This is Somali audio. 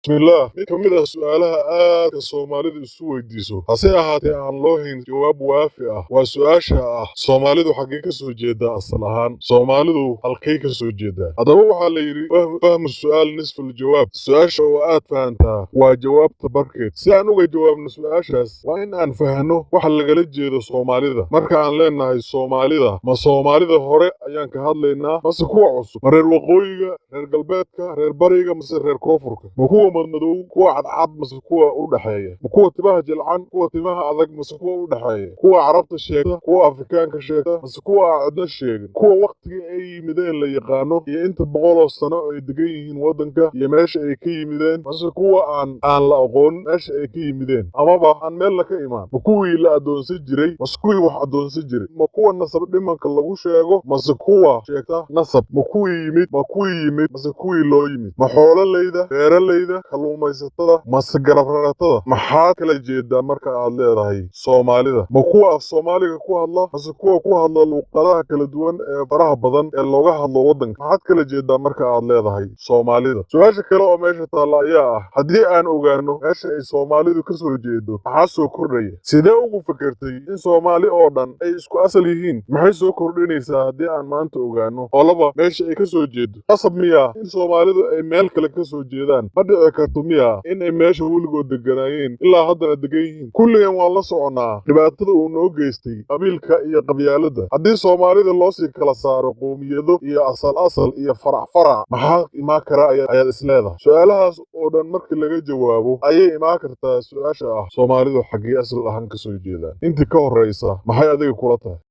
Bismillaah. Mid ka mid ah su'aalaha aadka Soomaalidu isu weydiiso, hase ahaatee aan loo hayn jawaab waafi ah, waa su'aasha ah: Soomaalidu xaggee ka soo jeedaa asal ahaan? Soomaalidu halkay ka soo jeedaa? Haddaba waxaa la yidhi: "Fahmu su'aal nisful jawaab." Su'aasha oo aad fahantaa waa jawaabta barkeed. Si aan uga jawaabno su'aashaas, waa in aan fahanno waxa lagala jeedo Soomaalida. Marka aan leenahay Soomaalida, ma Soomaalida hore ayaan ka hadlaynaa mase kuwa cusub? Ma reer waqooyiga, reer galbeedka, reer bariga mase reer koonfurka? Ma kuwa madmadow, kuwa cadcad mase kuwa u dhexeeya? Ma kuwa timaha jilcan, kuwa timaha adag mase kuwa u dhexeeya? Kuwa Carabta sheegta, kuwa Afrikaanka sheegta mase kuwa aan cidna sheegin? Kuwa waqtigii ay yimideen la yaqaano iyo inta boqoloo sano ay degan yihiin waddanka iyo meesha ay ka yimideen, mase kuwa aan la aqoon meesha ay ka yimideen amaba aan meelna ka imaan? Ma kuwii la addoonsan jiray mase kuwii wax addoonsan jiray? Ma kuwa nasab dhimanka lagu sheego mase kuwa sheegta nasab? Ma kuwii yimid mase kuwii loo yimid? Ma xoololeyda, beeralayda, kalluumaysatada mase garab raratada? Maxaad kala jeedaa marka aad leedahay Soomaalida? Ma kuwa af Soomaaliga ku hadla mase kuwa ku hadla luuqadaha kala duwan ee faraha badan ee looga hadlo waddanka? Maxaad kala jeedaa marka aad leedahay Soomaalida? Su-aasha kale oo meesha taalla ayaa ah: haddii aan ogaano meesha ay Soomaalidu ka soo jeedo, maxaa soo kordhaya? Sidee ugu fikirtay in Soomaali oo dhan ay isku asal yihiin? Maxay soo kordhinaysaa haddii aan maanta ogaano qolaba meesha ay ka soo jeedo? Qasab miyaa in Soomaalidu ay meel kale ka soo jeedaan? Ma dhici karto miyaa in ay meesha weligood deganaayeen ilaa haddana degan yihiin? Kulligan waan la soconnaa dhibaatada uu noo geystay qabiilka iyo qabyaaladda. Haddii Soomaalida loosii kala saaro qowmiyado iyo asal asal iyo farac farac, maxaa imaan kara ayaad isleedahay? Su-aalahaas oo dhan markii laga jawaabo ayay imaan kartaa su-aasha ah: Soomaalidu xaggee asal ahaan ka soo jeedaan? Intii ka horreysa, maxay adiga kula tahay?